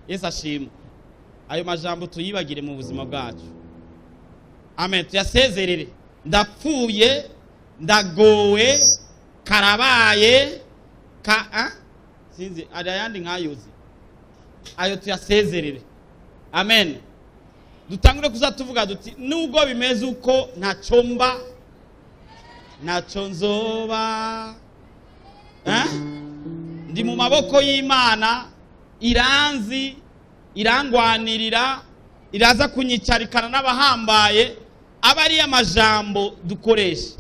Yesu ashimwe. Ayo majambo tuyibagire mu buzima bwacu. Amen. Tuyasezerere. Ndapfuye, ndagowe, karabaye, ka sinzi ari ayandi nkayozi. Ayo tuyasezerere. Amen. Dutangure kuza tuvuga duti nubwo bimeze uko ntacyo mba, ntacyo nzoba, ndi mu maboko y'Imana, iranzi, irangwanirira, iraza kunyicarikana n'abahambaye. Aba ari amajambo dukoresha.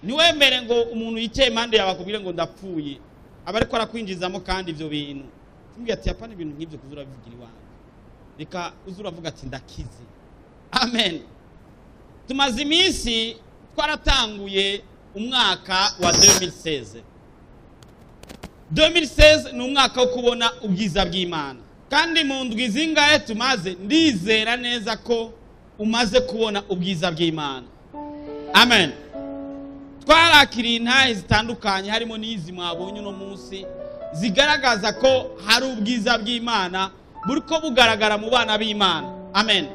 Niwemere ngo umuntu yicaye impande yawe akubwire ngo ndapfuye, aba ariko arakwinjizamo kandi ibyo bintu. Tumubwire ati apana ibintu nk'ibyo kuza urabivugira iwanjye, reka uze uravuga ati ndakize. Amen. Tumaze iminsi twaratanguye umwaka wa 2016. 2016 ni umwaka wo kubona ubwiza bw'Imana. Kandi mu ndwi zingahe tumaze, ndizera neza ko umaze kubona ubwiza bw'Imana. Amen. Twarakiriye intahe zitandukanye, harimo n'izi mwabonye uno munsi, zigaragaza ko hari ubwiza bw'Imana buriko bugaragara mu bana b'Imana. Amen.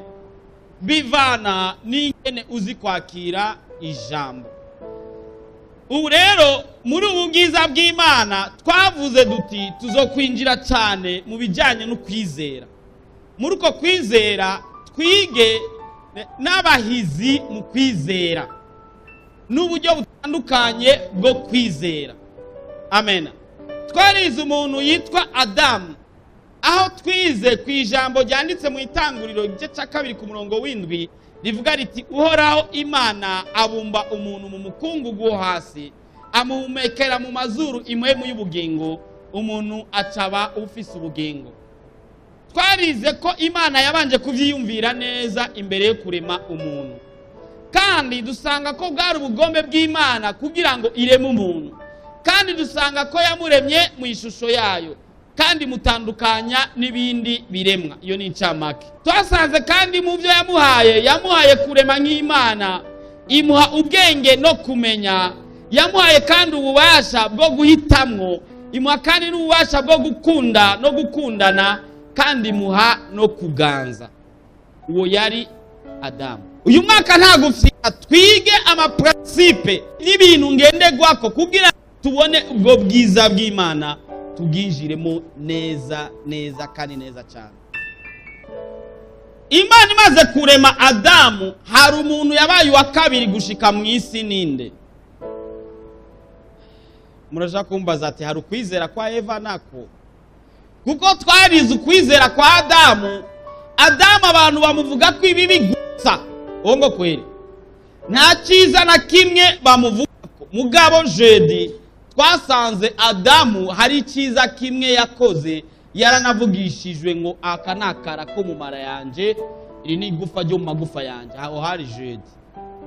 Bivana n'ingene uzi kwakira ijambo. Ubu rero muri ubu bwiza bw'Imana twavuze duti tuzokwinjira cyane mu bijyanye no kwizera. Muri uko kwizera twige n'abahizi mu kwizera n'uburyo butandukanye bwo kwizera. Amen. Twarize umuntu yitwa Adamu, aho twize ku ijambo ryanditse mu Itanguriro igice cya 2 ku murongo w'7 rivuga riti Uhoraho Imana abumba umuntu mu mukungugu wo hasi, amuhumekera mu mazuru impwemu y'ubugingo, umuntu acaba ufise ubugingo. Twarize ko Imana yabanje kuvyiyumvira neza imbere yo kurema umuntu, kandi dusanga ko bwari ubugombe bw'Imana kugira ngo ireme umuntu, kandi dusanga ko yamuremye mu ishusho yayo kandi mutandukanya n'ibindi biremwa. Iyo ni incamake. Twasanze kandi mu byo yamuhaye, yamuhaye kurema nk'Imana, imuha ubwenge no kumenya, yamuhaye kandi ububasha bwo guhitamwo, imuha kandi n'ububasha bwo gukunda no gukundana, kandi imuha no kuganza. Uwo yari Adamu. Uyu mwaka nta gufyina, twige amaprincipe n'ibintu ngenderwako kugira tubone ubwo bwiza bw'Imana, tubwinjiremo neza neza kandi neza cyane. Imana imaze kurema Adamu, hari umuntu yabaye uwa kabiri gushika mu isi. Ninde? Muraja kumbaza ati hari ukwizera kwa Eva nako? Kuko twarize ukwizera kwa Adamu. Adamu abantu bamuvuga ko ibibi gusa, uwo kweli nta cyiza na kimwe bamuvuga ko. Mugabo jeudi twasanze Adamu hari icyiza kimwe yakoze, yaranavugishijwe ngo aka nakara ko mu mara yanje, iri ni igufa ryo mu magufa yanje. Aho hari jeudi.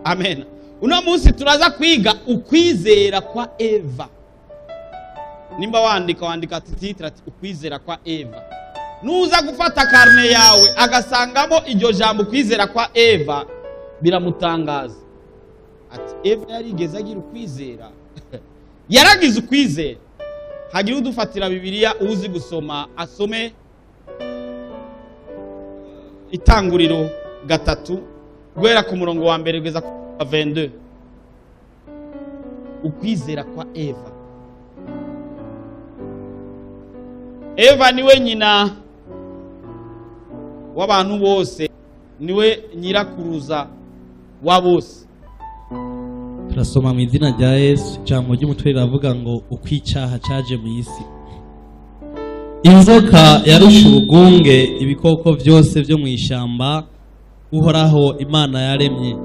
Amen. Uno munsi turaza kwiga ukwizera kwa Eva. Nimba wandika, wandika titre ati ukwizera kwa Eva. Nuza gufata carnet yawe agasangamo iryo jambo ukwizera kwa Eva, biramutangaza. Ati Eva yarigeze agira ukwizera? Yaragize ukwizera. Hagira udufatira Bibiliya, uzi gusoma asome Itanguriro 3 guhera ku murongo wa 1 kugeza ku 22. Ukwizera kwa Eva. Eva niwe nyina w'abantu bose, niwe nyirakuruza wa bose. Turasoma mu izina rya Yesu. Ijambo ry'umutwe riravuga ngo uko icyaha cyaje mu isi. Inzoka yarusha ubugunge ibikoko byose byo mu ishyamba Uhoraho Imana yaremye.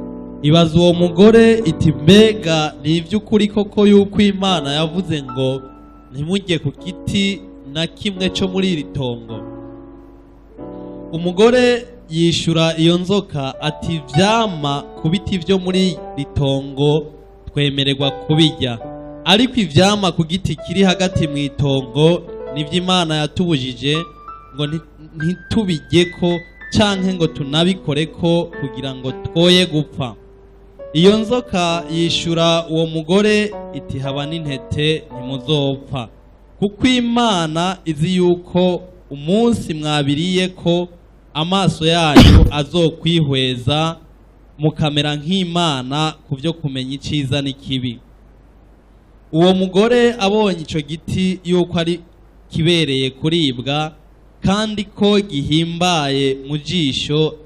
Ibaza uwo mugore iti mbega ni iby'ukuri koko yuko Imana yavuze ngo ntimujye ku giti na kimwe cyo muri iri tongo? Umugore yishura iyo nzoka ati vyama ku biti byo muri iri tongo twemererwa kubirya, ariko ivyama ku giti kiri hagati mu itongo nivyo Imana yatubujije ngo ntitubijyeko canke ngo tunabikoreko kugira ngo twoye gupfa. Iyo nzoka yishura uwo mugore iti haba n'intete ntimuzopfa, kuko Imana izi yuko Umunsi mwabiriye ko amaso yanyu azokwihweza, mukamera nk'Imana ku byo kumenya icyiza n'ikibi. Uwo mugore abonye icyo giti yuko ari kibereye kuribwa, kandi ko gihimbaye mu jisho,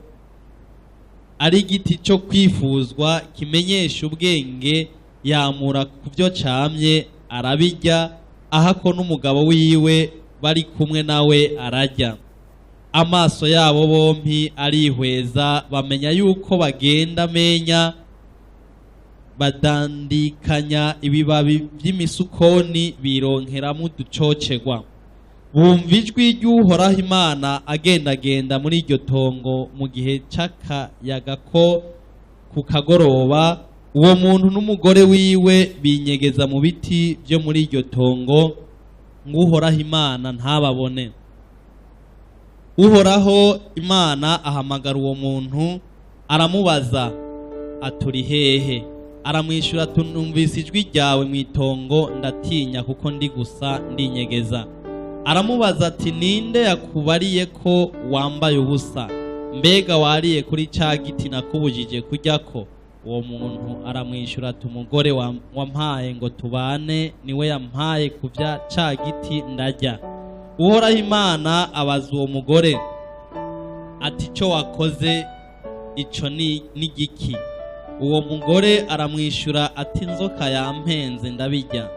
ari igiti cyo kwifuzwa kimenyesha ubwenge, yamura ku byo camye arabirya, ahako n'umugabo wiwe bari kumwe nawe ararya. Amaso yabo bompi arihweza, bamenya yuko bagenda menya, badandikanya ibibabi by'imisukoni bironkeramo uducocegwa. Bumva ijwi ry'Uhoraho Imana agendagenda muri iryo tongo mu gihe c'akayaga ko ku kagoroba. Uwo muntu n'umugore wiwe binyegeza mu biti byo muri iryo tongo ngo Uhoraho Imana ntababone. Uhoraho Imana ahamagara uwo muntu, aramubaza aturi hehe? Aramwishyura ati: "Numvise ijwi ryawe mu itongo, ndatinya kuko ndi gusa, ndinyegeza." Aramubaza ati: "Ninde yakubariye ko wambaye ubusa? Mbega wariye kuri cya giti nakubujije kujyako?" Uwo muntu aramwishyura ati: "Umugore wampaye ngo tubane niwe yampaye ku bya cya giti, ndarya." Uhoraho Imana abaza uwo mugore ati: "Icyo wakoze ico ni igiki?" Uwo mugore aramwishyura ati: "Inzoka yampenze, ndabirya."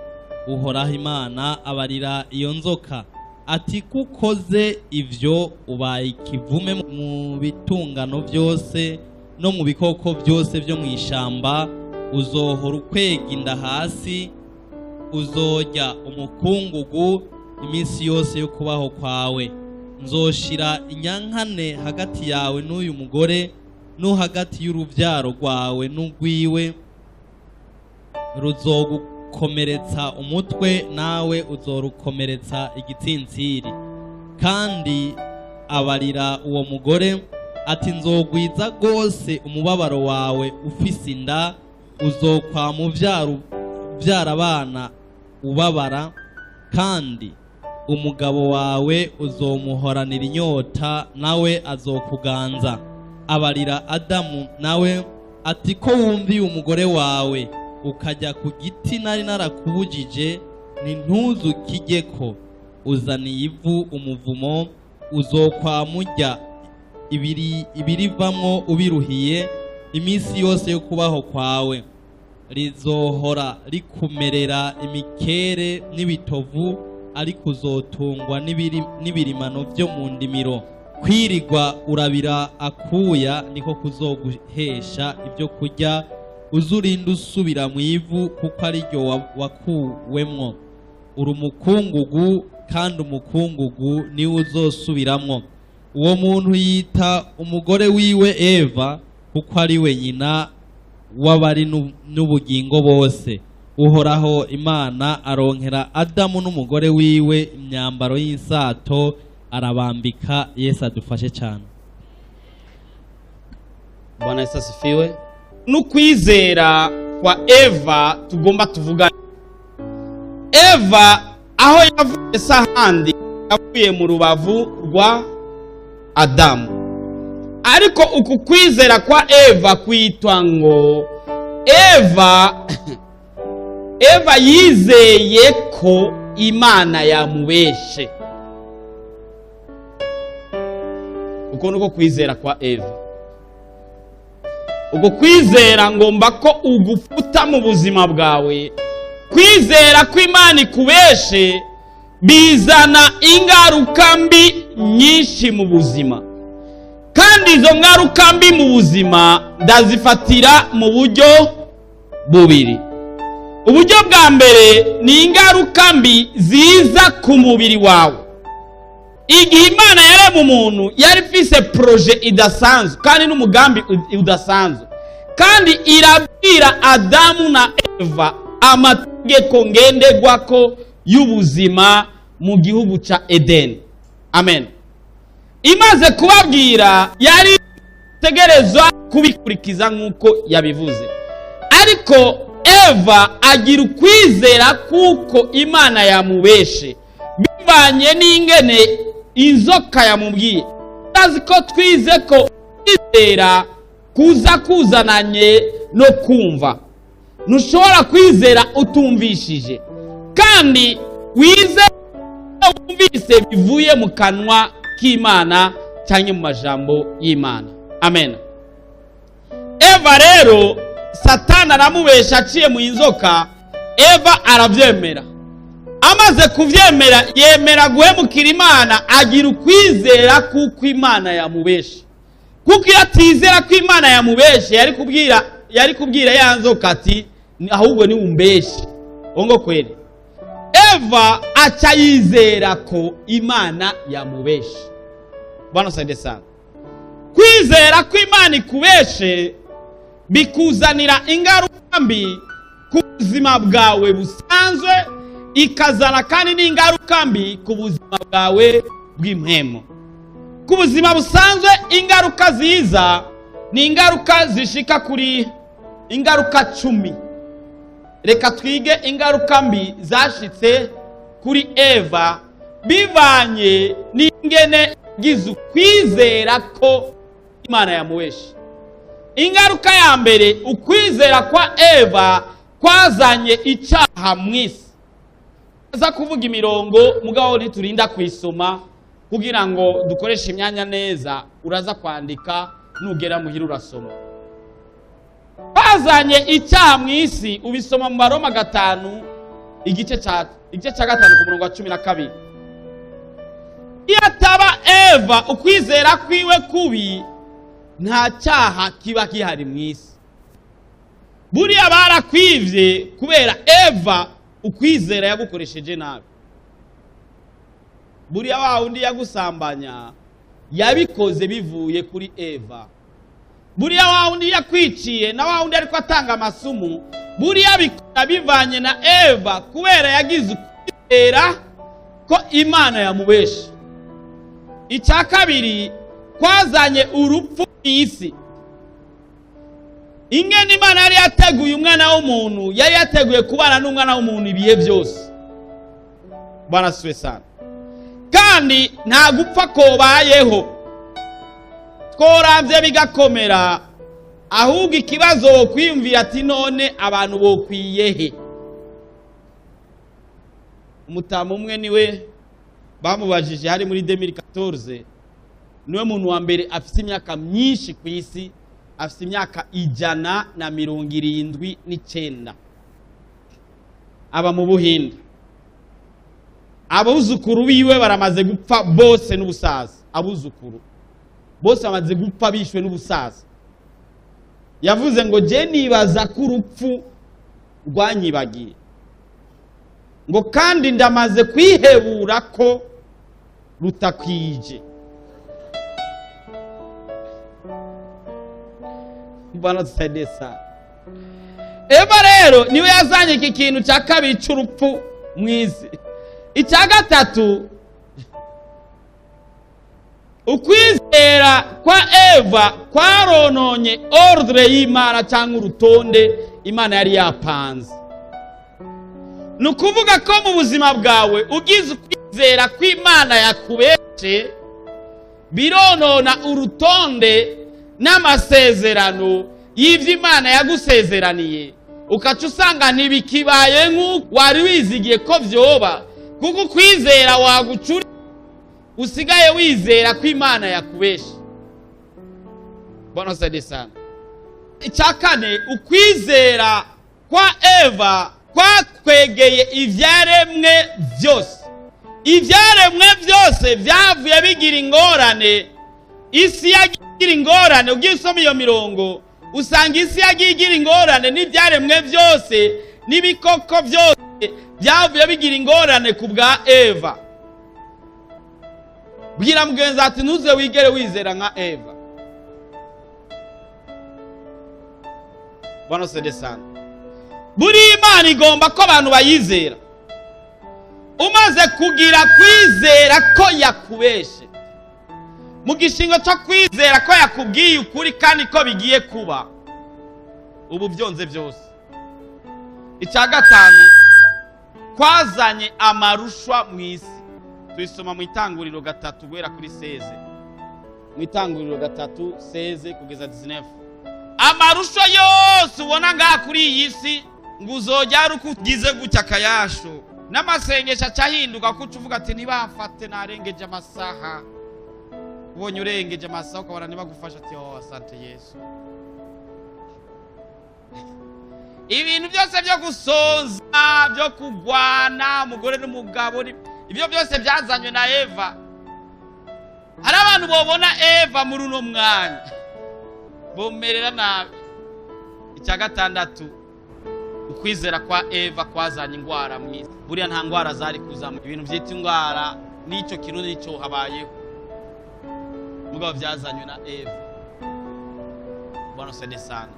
Uhoraho Imana abarira iyo nzoka ati: "Kukoze ibyo, ubaye ikivume mu bitungano byose no mu bikoko byose byo mu ishyamba. Uzohora ukwega inda hasi, uzorya umukungugu iminsi yose yo kubaho kwawe. Nzoshira inyankane hagati yawe n'uyu mugore, no hagati y'urubyaro rwawe n'urwiwe. Ruzogukomeretsa umutwe, nawe uzorukomeretsa igitsintsiri." Kandi abarira uwo mugore ati: "Nzogwiza rwose umubabaro wawe ufise inda, uzokwama ubyara abana ubabara, kandi umugabo wawe uzomuhoranira inyota, nawe azokuganza." Abarira Adamu nawe ati: "Ko wumviye umugore wawe, ukajya ku giti nari narakubujije, nti: 'Ntuzukijyeko,' uzaniye ivu umuvumo. Uzokwama urya ibirivamwo ubiruhiye iminsi yose yo kubaho kwawe. Rizohora rikumerera imikere n'ibitovu, ariko uzotungwa n'ibirimano byo mu ndimiro. Kwirigwa urabira akuya niko kuzoguhesha ibyo kurya. Uzurinde usubira mu ivu, kuko ari ryo wakuwemwo. Uri umukungugu, kandi umukungugu niwo uzosubiramwo." Uwo muntu yita umugore wiwe Eva, kuko ari we nyina w'abari n'ubugingo bose. Uhoraho Imana aronkera Adamu n'umugore wiwe imyambaro y'insato, arabambika. Yesu adufashe cyane. Bwana Yesu asifiwe. N'ukwizera kwa Eva tugomba tuvuga. Eva aho yavuye se ahandi? Yavuye mu rubavu rwa Adamu. Ariko uku kwizera kwa Eva kwitwa ngo Eva yizeye ko Imana yamubeshe. Uko niko kwizera kwa Eva. Uko kwizera ngomba ko ugufuta mu buzima bwawe. Kwizera ko Imana ikubeshe bizana ingaruka mbi nyinshi mu buzima, kandi izo ngaruka mbi mu buzima ndazifatira mu buryo bubiri. Uburyo bwa mbere ni ingaruka mbi ziza ku mubiri wawe. Igihe Imana yarema umuntu, yari ifise projet idasanzwe kandi n'umugambi udasanzwe, kandi irabwira Adamu na Eva amategeko ngenderwako y'ubuzima mu gihugu cya Edeni. Amen. Imaze kubabwira, yari tegerezwa kubikurikiza nk'uko yabivuze. Ariko Eva agira ukwizera kuko Imana yamubeshe, bivanye n'ingene. Inzoka yamubwiye. Azi ko twize ko kwizera kuza kuzananye no kumva. Ntushobora kwizera utumvishije, kandi wize wumvise bivuye mu kanwa k'Imana cyangwa mu majambo y'Imana. Amen. Eva rero Satani aramubesha aciye mu inzoka, Eva arabyemera. Amaze kubyemera yemera guhemukira Imana, agira ukwizera kuko Imana yamubeshe. Kuko iyo atizera ko Imana yamubeshe, yari kubwira ya nzoka ati ahubwo ni umbeshe. Ongo kweli. Eva aca yizera ko Imana yamubeshe. Bwana saide sana. Kwizera ko Imana ikubeshe bikuzanira ingaruka mbi ku buzima bwawe busanzwe, ikazana kandi n'ingaruka mbi ku buzima bwawe bw'impemo. Ku buzima busanzwe ingaruka ziza ni ingaruka zishika kuri ingaruka 10. Reka twige ingaruka mbi zashitse kuri Eva bivanye n'ingene gizu kwizera ko Imana yamuweshe. Ingaruka ya mbere, ukwizera kwa Eva kwazanye icyaha mu isi. Aza kuvuga imirongo mugabo ntiturinda kuyisoma kugira ngo dukoreshe imyanya neza, uraza kwandika nugera muhira urasoma. Bazanye icyaha mu isi, ubisoma mu Baroma 5 igice cya 5 ku murongo wa 12. Iyo ataba Eva ukwizera kwiwe kubi, nta cyaha kiba gihari mu isi. Buriya barakwivye kubera Eva ukwizera yagukoresheje nabi. Buriya wa undi yagusambanya yabikoze bivuye kuri Eva. Buriya wa undi yakwiciye na wa undi ariko atanga amasumu, buriya bikora bivanye na Eva kubera yagize ukwizera ko Imana yamubeshe. Icya kabiri, kwazanye urupfu mu isi. Ingene Imana yari yateguye umwana w'umuntu, yari yateguye kubana n'umwana w'umuntu ibihe byose. Bwana siwe sana. Kandi nta gupfa kobayeho, tworavye bigakomera, ahubwo ikibazo wokwiyumvira ati none abantu bokwiye he? Umutamu umwe niwe bamubajije hari muri 2014, niwe muntu wa mbere afite imyaka myinshi ku isi, afite imyaka 179, aba mu Buhinde. Abuzukuru biwe baramaze gupfa bose n'ubusaza, abuzukuru bose bamaze gupfa bishwe n'ubusaza. Yavuze ngo je nibaza ko urupfu rwanyibagiye, ngo kandi ndamaze kwihebura ko rutakwije. Bwana tusaidie sana. Eva rero niwe yazanye iki kintu cya kabiri cy'urupfu mu isi. Icya gatatu, ukwizera kwa Eva kwarononye ordre y'Imana cyangwa urutonde Imana yari yapanze. Ni ukuvuga ko mu buzima bwawe ugize ukwizera kw'Imana yakubeshe, bironona urutonde n'amasezerano y'ivyo Imana yagusezeraniye, ukaca usanga ntibikibaye nk'uko wari wizigiye ko vyoba, kuko ukwizera wagucura usigaye wizera ko Imana yakubeshe. Bwana saidie sana. Icya kane, ukwizera kwa Eva kwakwegeye ivyaremwe vyose. Ivyaremwe vyose vyavuye bigira ingorane. Isi yagira ingorane, ugiye usoma iyo mirongo usanga isi yagiye igira ingorane, n'ivyaremwe vyose n'ibikoko vyose byavuye bigira ingorane ku bwa Eva. Bwira mugenzi ati ntuze wigere wizera nka Eva. Bwana saidie sana. Buri Imana igomba ko abantu bayizera. Umaze kugira kwizera ko yakubeshe, mu gishingo cyo kwizera ko yakubwiye ukuri kandi ko bigiye kuba, ubu byonze byose. Icya gatanu, kwazanye amarushwa mu isi. Tuyisoma mu Itanguriro 3 guhera kuri 16, mu Itanguriro 3, 16 kugeza 19. Amarusho yose ubona ngaha kuri iyi si, ngo uzojya ari uko ugize gutya akayasho, n'amasengesho acahinduka, kuko uvuga ati: "Ntibamfate narengeje amasaha." Ubonye urengeje amasaha, ukabona ntibagufasha, ati: "Oh, asante Yesu." Ibintu byose byo gusonza, byo kugwana umugore n'umugabo, ibyo byose byazanywe na Eva. Hari abantu bobona Eva muri uno mwanya bomerera nabi. Icya gatandatu, ukwizera kwa Eva kwazanye indwara mu isi. Buriya nta ndwara zari kuzamo. Ibintu byita indwara n'icyo kintu n'icyo habayeho, mugabo byazanywe na Eva. Bwana sede sana.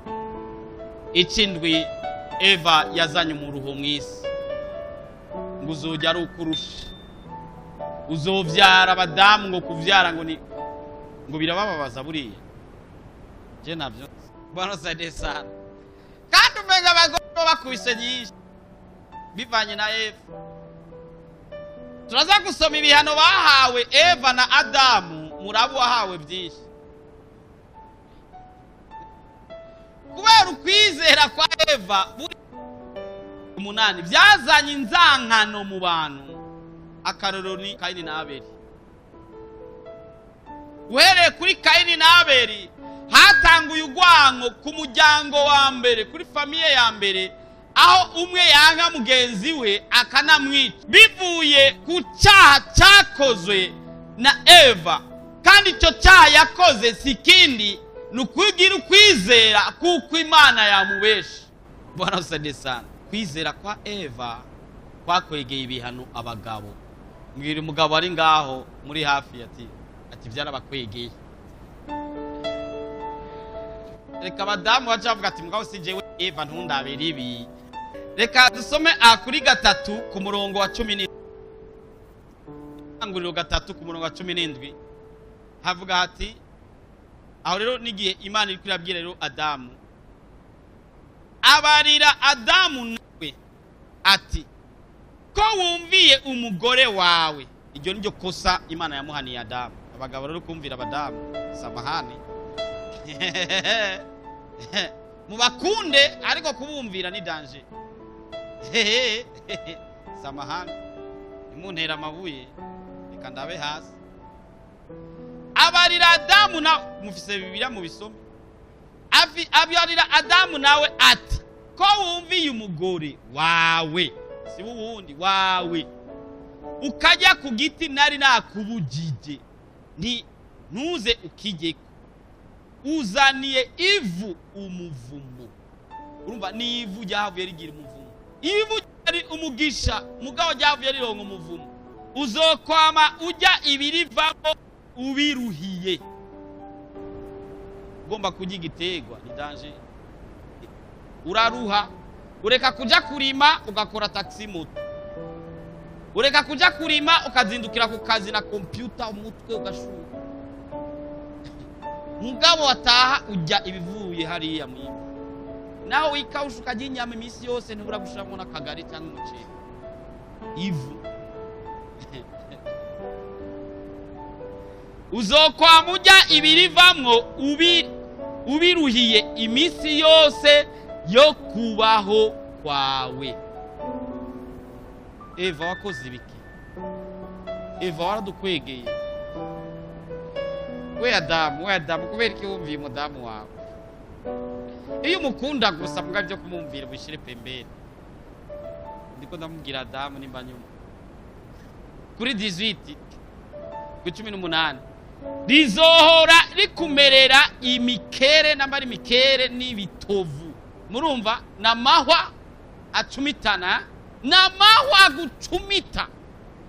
Ikindwi, Eva yazanye umuruho mu isi, ngo uzojya ari ukurusha, uzovyara. Abadamu ngo kuvyara ngo ni ngo birabababaza. Buriya je navyo. Bwana sede sana. Kandi umenga abagore bo bakubise nyinshi bivanye na Eva. Turaza gusoma ibihano bahawe Eva na Adamu. Murabu wahawe byinshi kubera ukwizera kwa Eva. Buri umunani, byazanye inzankano mu bantu. Akarorero ni Kayini na Abeli. Uhereye kuri Kayini na Abeli, hatanguye urwango ku muryango wa mbere, kuri famille ya mbere, aho umwe yanga mugenzi we akanamwica, bivuye ku cyaha cyakozwe na Eva. Kandi icyo cyaha yakoze si ikindi, ni ukugira ukwizera kuko Imana yamubesha. Bwana usaidie sana. Kwizera kwa Eva kwakwegeye ibihano abagabo. Mbwira umugabo ari ngaho muri hafi ati byarabakwegeye. Reka abadamu baca bavuga ati: "Mugabo si jewe Eva, ntundabere ibi." Reka dusome a kuri 3 ku murongo wa 17. Itanguriro 3 ku murongo wa 17 havuga hati, aho rero n'igihe Imana iri irabwira rero Adamu, abarira Adamu nawe ati: "Ko wumviye umugore wawe." Iryo niryo kosa Imana yamuhaniye Adamu. Abagabo rero, kumvira abadamu, samahani, mubakunde, ariko kubumvira ni danger. Samahani, ntimuntere amabuye, reka ndabe hasi. Abarira Adamu na mufise Bibiliya mu bisome. Abarira Adamu nawe ati: "Ko wumviye umugore wawe," si wundi wawe, "ukajya ku giti nari nakubujije nti ntuze ukijyeko, uzaniye ivu umuvumo." Urumva ni ivu ryahavuye rigira umuvumo. Ivu ryari umugisha, mugabo ryavuye rironka umuvumo. "Uzokwama ujya ibirivamo ubiruhiye." Ugomba kurya igiterwa ni danger, uraruha. Ureka kuja kurima ugakora taxi moto, ureka kuja kurima ukazindukira ku kazi na kompyuta, umutwe ugashuha. Mugabo wataha ujya ibivuye hariya mu ivu. Nawe wikawusha ukarya inyama iminsi yose, ntibura gushiramo n'akagari cyangwa umuceri. Ivu. "Uzokwama ujya ibirivamwo ubiruhiye iminsi yose yo kubaho kwawe." Eva, wakoze ibiki? Eva, waradukwegeye. We Adamu, we Adamu, kubera iki wumviye umudamu wawe? Iyo umukunda gusa, mbwa byo kumwumvira ubishyire pembeni. Ndiko ndamubwira Adamu nimba nyuma. Kuri 18, ku 18: "Rizohora rikumerera imikere," namba ari imikere n'ibitovu, murumva n'amahwa acumitana, n'amahwa agucumita.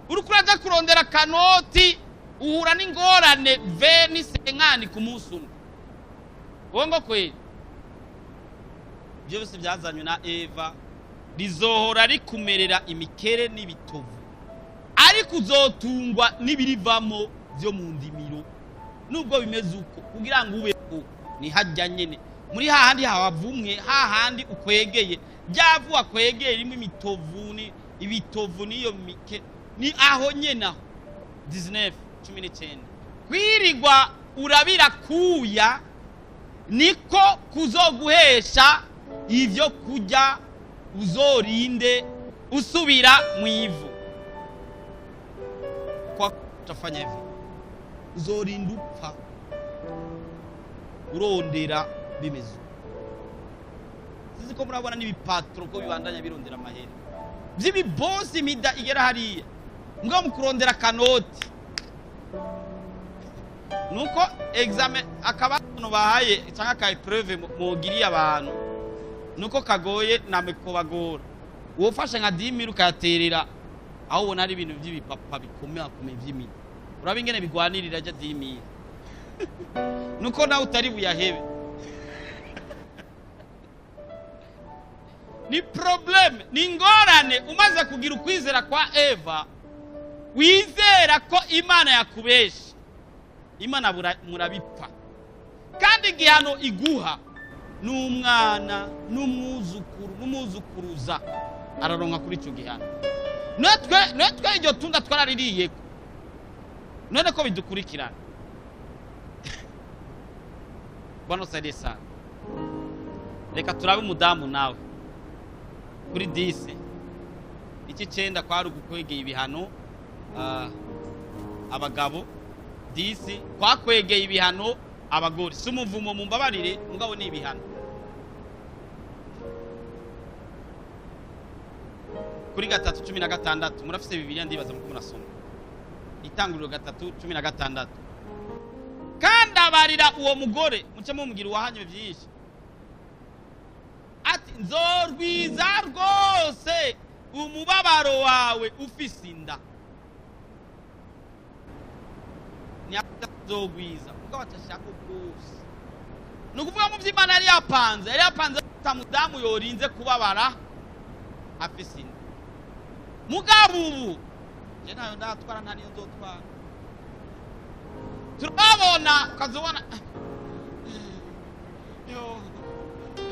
Uriko uraja kurondera akanoti, uhura n'ingorane ve n'isenkani ku munsi umwe. Wongo kweli, ibyo byose byazanywe na Eva. "Rizohora rikumerera imikere n'ibitovu, ariko uzotungwa n'ibirivamo byo mu ndimiro." Nubwo bimeze uko, kugira ngo ubeho ni hajya nyene muri hahandi hawavumwe, hahandi ukwegeye ryavu wakwegeye ririmo imitovu ni ibitovu n'iyo mike, ni aho nyene aho. 19, 19. Kwirigwa urabira kuya niko kuzoguhesha ivyo kurya, uzorinde usubira mu ivu. Kwa utafanya hivi, uzorinda upfa urondera bimeze. Sizi ko murabona n'ibipatro ko bibandanya birondera amahera by'ibibosi, imida igera hariya mbwa mu kurondera kanoti. Nuko examen akabantu bahaye cyangwa ka épreuve mugiriye abantu, nuko kagoye namwe kobagora. Wofashe nka 10 000 ukayaterera aho ubona ari ibintu by'ibipapa bikomeye akomeye by'imida, uraba ingene bigwanirira ajya 10 000, nuko nawe utari buyahebe. Ni problème, ni ingorane. Umaze kugira ukwizera kwa Eva, wizera ko Imana yakubesha, Imana murabipfa. Kandi igihano iguha n'umwana n'umwuzukuru n'umwuzukuruza araronka kuri icyo gihano. Natwe iryo tunda twaraririyeko, none ko bidukurikirana. Bwana usaidie sana. Reka turabe umudamu nawe kuri 10. Iki cenda kwari ugukwegeye ibihano abagabo, 10 kwakwegeye ibihano abagore. Si umuvumo, mumbabarire, mugabo ni ibihano. Kuri 3:16, murafise Bibiliya, ndibaza muko murasoma. Itanguriro 3:16. Kandi abarira uwo mugore, muce mumubwira uwahanywe byinshi, ati: "Nzorwiza rwose umubabaro wawe ufise inda." Nzogwiza mugabo atashaka rwose. Ni ukuvuga mu by'Imana yari yapanze, yari yapanze ata mudamu yorinze kubabara afise inda. Mugabo ubu je ntayo ndatwara, nta niyo nzotwara. Turabona ukazubona yo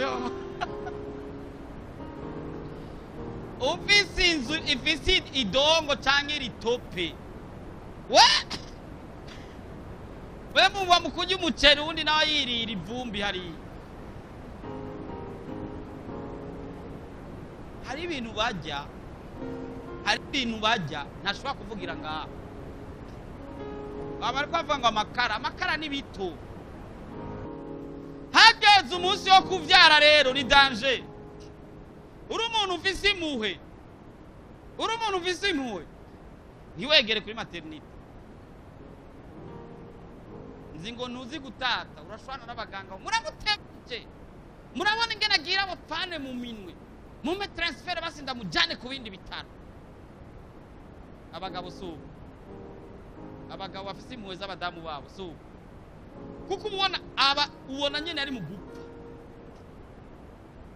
yo ufise inzu ifise idongo canke iritope, we muba mu kurya umuceri, uwundi nawe yirira ivumbi hariya. Hari ibintu barya, hari ibintu barya ntashobora kuvugira ngaha. Baba bariko bavuga ngo amakara, amakara ni bito. Hageze umunsi wo kuvyara rero ni danger. Uri umuntu ufise impuhwe, uri umuntu ufise impuhwe, ntiwegere kuri maternité. Nzi ngo ntuzi gutata, urashwana n'abaganga, muramuteje, murabona ingene agira abapfane mu minwe, mume transfert basi ndamujane ku bindi bitaro. Abagabo si ubu, abagabo bafise impuhwe z'abadamu babo si ubu, kuko ubona aba ubona nyene ari mu gupfa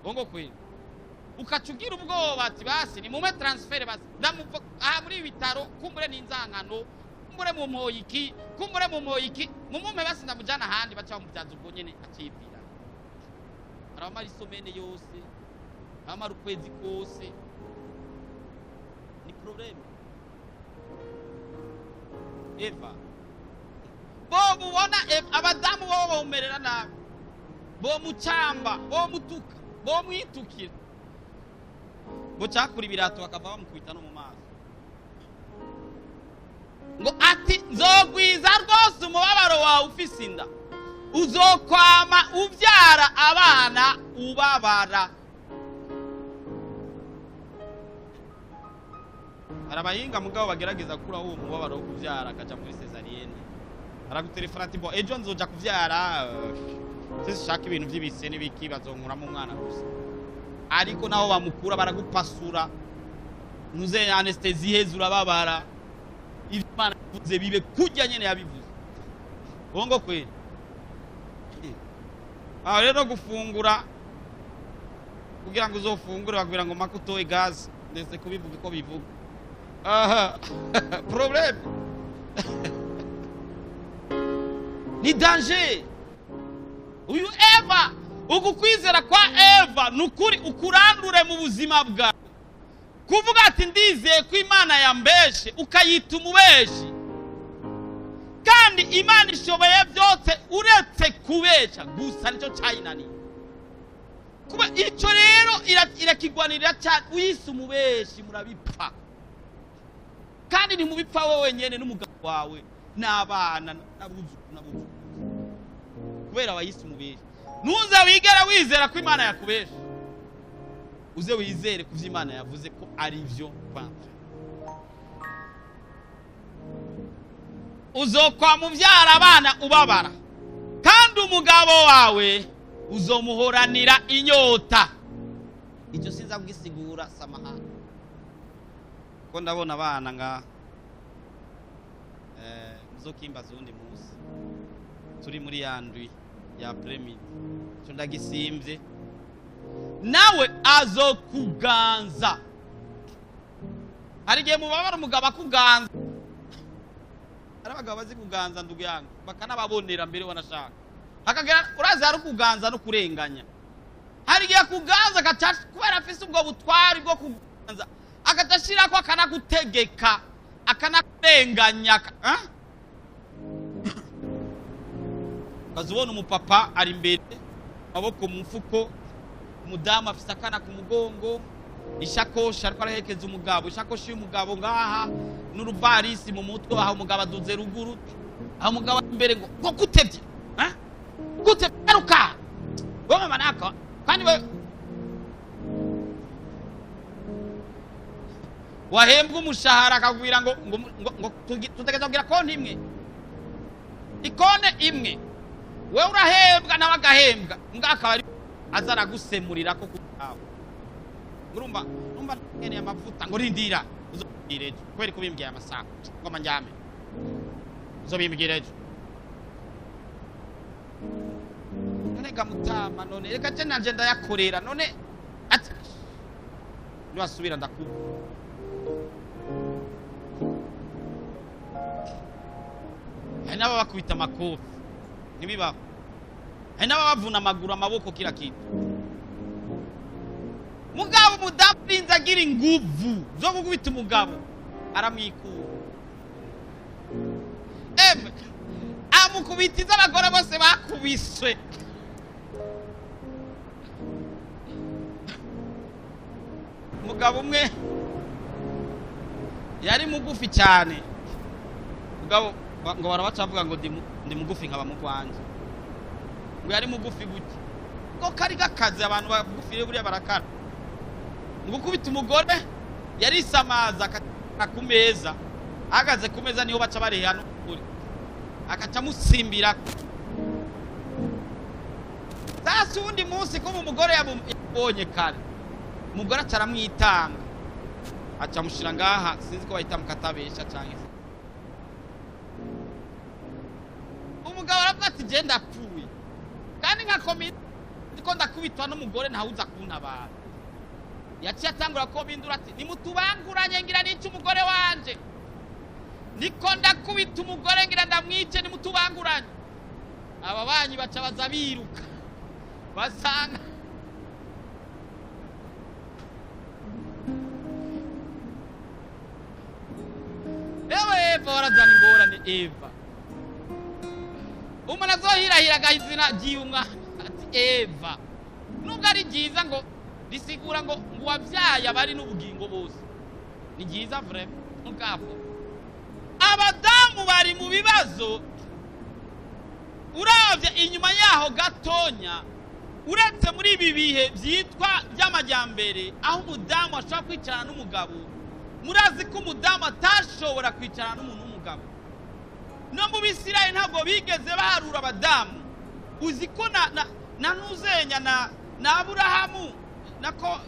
bongo kweli, ukaca ugira ubwoba ati: "Basi ni mume transfert, basi ndamuva aha muri ibi bitaro, kumbure n'inzankano, kumbure mu mpoyiki, kumbure mu mpoyiki, mumume basi ndamujana ahandi." Baca bamubyaza ubwo nyene akibwira. Arabamara isomene yose, abamara ukwezi kose, ni problème. Eva bo mubona abadamu bo bomerera nabi, bo mucamba, bo mutuka, bo mwitukira, bo cyakura ibirato bakava bamukubita no mu maso. Ngo ati: "Nzogwiza rwose umubabaro wawe ufise inda, uzokwama ubyara abana ubabara." Hari abahinga mugabo bagerageza gukuraho uwo mubabaro wo kubyara, akaja muri césarienne. Aragutelefona ati: "Bo ejo nzoja kuvyara, sishaka ibintu by'ibise n'ibiki, bazonkuramo umwana gusa." Ariko naho bamukura baragupasura, nuze anesthésie iheze urababara. Ivyo Imana yavuze bibe kurya nyene yabivuze. Bongo kweli. Aho rero gufungura, kugira ngo uzofungure bakubwira ngo maka utoye gaze, ndetse kubivuga uko bivuga aha, problème, ni danger. Uyu Eva, uku kwizera kwa Eva ni ukuri ukurandure mu buzima bwawe. Kuvuga ati: "Ndizeye ko Imana yambeshe," ukayita umubeshi. Kandi Imana ishoboye byose uretse kubesha gusa, nicyo cyayinaniye. Kuba icyo rero irakigwanirira cyane. Uyise umubeshi murabipfa, kandi ntimubipfa wowe wenyine, n'umugabo wawe n'abana n'abuzukuru n'abuzukuru, kubera wayise umubeshi. Ntuze wigera wizera ko Imana yakubesha, uze wizere ku byo Imana yavuze ko ari byo. Uzokwa mubyara abana ubabara, kandi umugabo wawe uzomuhoranira inyota. Icyo sinza kugisigura, samahani, ko ndabona abana nga muzokimbaza uwundi munsi turi muri ya ndwi ya premide. Icyo ndagisimbye. Nawe azokuganza. Hari igihe mubabara umugabo akuganza. Hari abagabo bazi kuganza, ndugu yangu, bakanababonera mbere wanashaka akagera. Urazi hari ukuganza no kurenganya. Hari igihe akuganza agaca, kubera afise ubwo butwari bwo kuganza, agaca ashirako akanagutegeka, akanakurenganya. Ukaza ubona umupapa ari imbere, amaboko mu mufuko, umudamu afise akana ku mugongo, ishakoshi, ariko araherekeza umugabo, ishakoshi y'umugabo ngaha n'uruvarisi mu mutwe. Aho umugabo aduze ruguru, aho umugabo ari imbere ngo gutevye, gute garuka wowe mama naka. Kandi we wahembwa umushahara, akakubwira ngo tutegereza kugira konti imwe, ikone imwe. Wewe urahembwa nawe agahembwa, mbwa akaba ari aza aragusemurira ko kubawe. Urumva, urumva nkeneye amavuta, ngo rindira uzobimbwira ejo, kubera ko ubimbwiye amasaha ngoma njyame, uzobimbwira ejo. None ga mutama, none reka je nanje ndayakorera. None ati niwasubira ndakuba. Hari n'ababakubita amakofi, ntibibaho. Hari n'ababavuna amaguru, amaboko, kila kintu. Mugabo umudamu arinze agira inguvu zo gukubita umugabo, aramwikura, emwe amukubita izo abagore bose bakubiswe. Umugabo umwe yari mugufi cyane, mugabo ngo barabaca bavuga ngo ndi mugufi nkaba mugwanje, ngo yari mugufi gutya, ngo kari gakaze. Abantu bagufi rero buriya barakara. Ngo ukubita umugore yarisamaza akata ku meza, ahagaze ku meza niho baca bareha n'ukuri, akaca amusimbira. Sasa uwundi munsi kuba umugore yabonye kare, umugore aca aramwitanga, aca amushira ngaha, sinzi ko bahita mukatabesha canke se. Umugabo aravuga ati je ndapfuye, kandi nka ndiko ndakubitwa n'umugore, ntawuza kuntabara. Yaciye atangura ko bindura ati nimutubanguranye, ngira nice umugore wanje, niko ndakubita umugore ngira ndamwice, nimutubanguranye. Aba banyi baca baza biruka, basanga ewe Eva warazana ingorane. Eva umuntu azohirahira agaha izina ry'umwana ati Eva, nubwo ari ryiza, ngo risigura ngo uwabyaye abari n'ubugingo bose, ni ryiza vraiment. Mugabo abadamu bari mu bibazo. Uravye inyuma yaho gatonya, uretse muri ibi bihe byitwa by'amajyambere aho umudamu ashobora kwicarana n'umugabo, murazi ko umudamu atashobora kwicarana n'umuntu w'umugabo. No mu Bisirayeli ntabwo bigeze baharura abadamu. Uzi ko na Ntuzenya na Aburahamu nako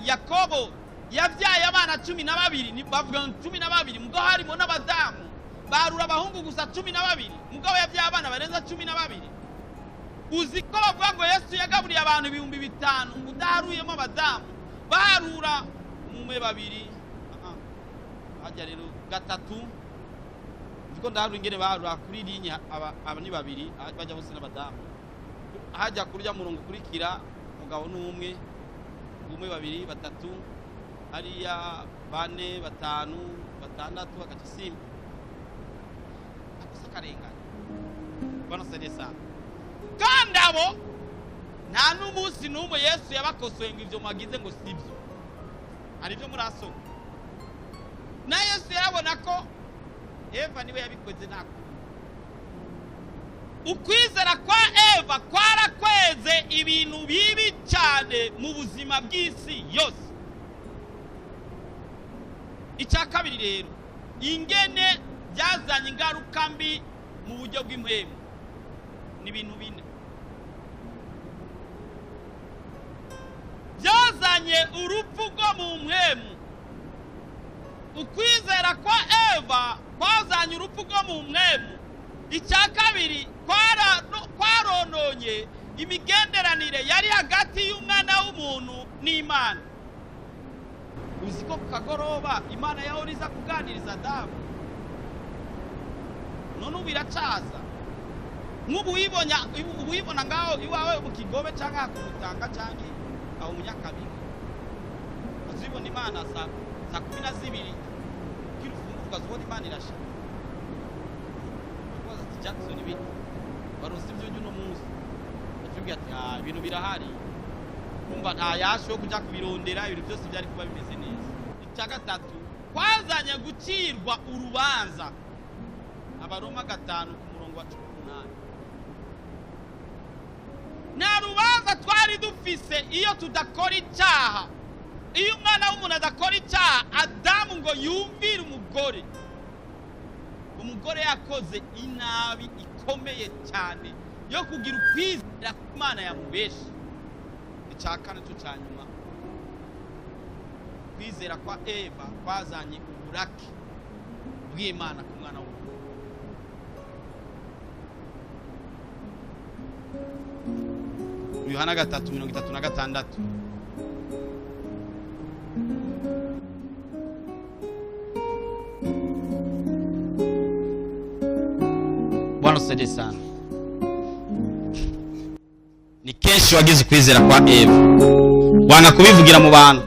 Yakobo yabyaye abana 12, bavuga ngo 12, mugabo harimo n'abadamu. Barura abahungu gusa 12, mugabo yabyaye abana barenza 12. Uzi ko bavuga ngo Yesu yagaburiye abantu 5000 ngo udaharuyemo abadamu, baharura umwe, babiri, hajya rero gatatu. Nziko ndaharura ingene baharura kuri linya, aba ni babiri, bajya bose n'abadamu. Hajya kurya murongo ukurikira umugabo n'umwe, umwe, babiri, batatu, hariya bane, batanu, batandatu, bagaca simba. N'akarengane. Bwana saidie sana. Kandi abo nta n'umunsi n'umwe Yesu yabakosoye ngo ibyo mwagize ngo sibyo. Hari ibyo murasoma. Na Yesu yarabona ko Eva niwe yabikoze, nta ukwizera kwa Eva kwarakweze ibintu bibi cyane mu buzima bw'isi yose. Icya kabiri rero, ingene byazanye ingaruka mbi mu buryo bw'impwemu, ni ibintu bine. Byazanye urupfu rwo mu mpwemu. Ukwizera kwa Eva kwazanye urupfu rwo mu mpwemu. Icya kabiri, kwarononye imigenderanire yari hagati y'umwana w'umuntu n'Imana. Uzi ko ku kagoroba Imana yahora iza kuganiriza Adamu? None ubu iracaza. Nk'ubu uyibona ngaho iwawe mu Kigobe cyangwa ku Mutanga cyangwa aho mu Nyakabiga, uzibona Imana saa 12 kugira ufungure, ukazibona Imana irashika, akubaza ati: "Jackson, bite? Warose ibyo uno munsi?" Atubwira ati: "Ah, ibintu birahari." Kumva nta yasho yo kujya kubirondera, ibintu byose byari kuba bimeze neza. Icya gatatu, kwazanye gucirwa urubanza. Abaroma 5 ku murongo wa 18. Nta rubanza twari dufise iyo tudakora icyaha. Iyo umwana w'umuntu adakora icyaha, Adamu ngo yumvire umugore, umugore yakoze inabi ikomeye cyane yo kugira ukwizera ko Imana yamubeshe. Icya kane cyo cya nyuma, kwizera kwa Eva kwazanye uburake bw'Imana ku mwana w'umuntu. Yohana 3:36. Bwana usaidie sana. Ni kenshi wagize ukwizera kwa Eva wanga kubivugira mu bantu,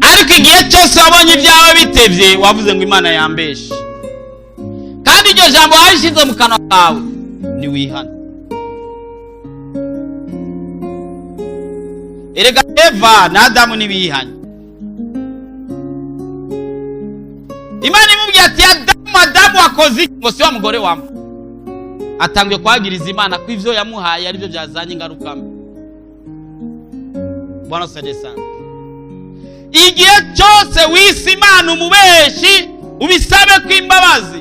ariko igihe cyose wabonye ibyawe bitevye, wavuze ngo Imana yambeshe, kandi iryo jambo warishyize mu kanwa kawe. Ntiwihana. Erega Eva na Adamu ntibihanye. Imana imubwiye ati: "Adamu, Adamu, wakoze iki?" Ngo: "Si wa mugore wampa." Atangiye kwagiriza Imana ko ivyo yamuhaye aribyo byazanye ingaruka mbi. Bwana usaidie sana. Igihe cyose wise Imana umubeshi, ubisabe ko imbabazi.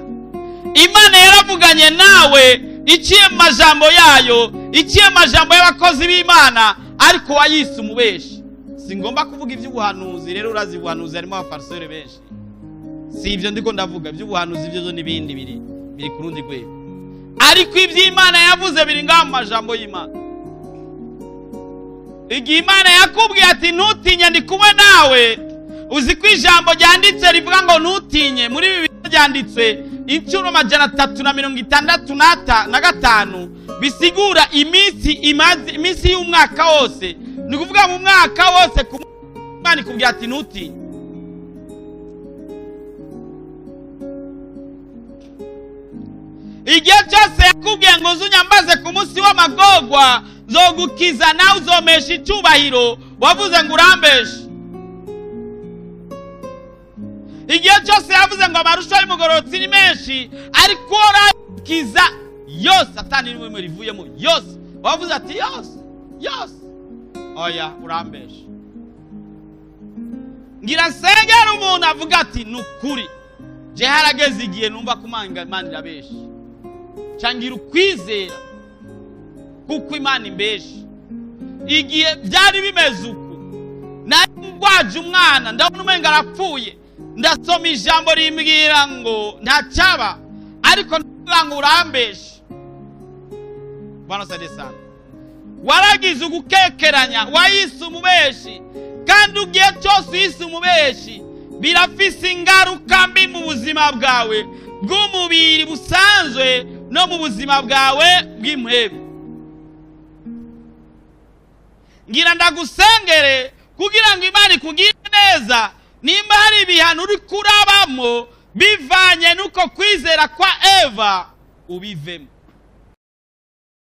Imana yaravuganye nawe iciye mu majambo yayo, iciye mu majambo y'abakozi b'Imana, ariko wayise umubeshi. Si ngomba kuvuga iby'ubuhanuzi rero. Urazi ubuhanuzi harimo abafariseri benshi. Si ibyo ndiko ndavuga iby'ubuhanuzi, ibyo zo n'ibindi biri ku rundi rwego, ariko iby'Imana yavuze biri ngaho mu majambo y'Imana. Igihe Imana yakubwiye ati: "Ntutinye, ndi kumwe nawe." Uzi ko ijambo ryanditse rivuga ngo "ntutinye" muri Bibiliya ryanditse inshuro 365, bisigura iminsi imaze iminsi y'umwaka wose. Ni ukuvuga mu mwaka wose ku Imana ikubwira ati: "Ntutinye." Igihe cyose yakubwiye ngo uze unyambaze ku munsi w'amagorwa, nzogukiza nawe uzompesha icyubahiro, wavuze ngo urambeshe. Igihe cyose yavuze ngo amarusho y'umugororotsi ni menshi, ariko urakiza yose atani n'imwe rivuyemo yose, wavuze ati: "Yose yose, oya, urambeshe." Ngira nsengera umuntu avuga ati: "Ni ukuri, je harageze igihe numva ko Imana irabeshe, cangira ukwizera kuko Imana imbeshe. Igihe byari bimeze uku, nari ngwaje umwana, ndabona umenga arapfuye, ndasoma ijambo rimbwira ngo ntacyaba, ariko ndavuga ngo urambeshe." Bwana usaidie sana. Waragize ugukekeranya, wayise umubeshi, kandi ugiye cyose uyise umubeshi birafise ingaruka mbi mu buzima bwawe bw'umubiri busanzwe no mu buzima bwawe bw'impwemu. Ngira ndagusengere kugira ngo Imana ikugire neza. Nimba hari ibihano uri kurabamo bivanye n'uko kwizera kwa Eva. Ubivemo.